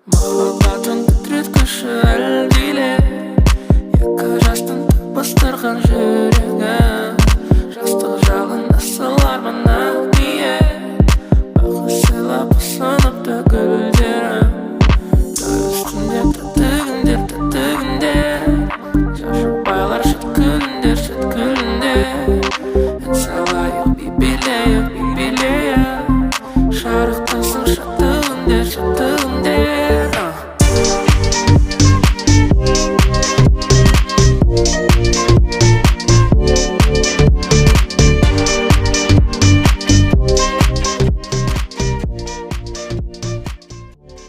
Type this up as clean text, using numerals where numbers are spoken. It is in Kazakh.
Махаббаттың тітіреткіші әлдилеп, екі жастың табыстырған жүрегін. Жастық жалын, асыл арман, ақ ниет, бақыт сыйлап ұсыныпты гүлдерін. Той үстінде тәтті күндер, тәтті күндер. Жас жұбайлар, шат күліңдер, шат күліңдер. Ән салайық, би билейік, би билейік. Шарықтасын шатты күндер, шатты күндер.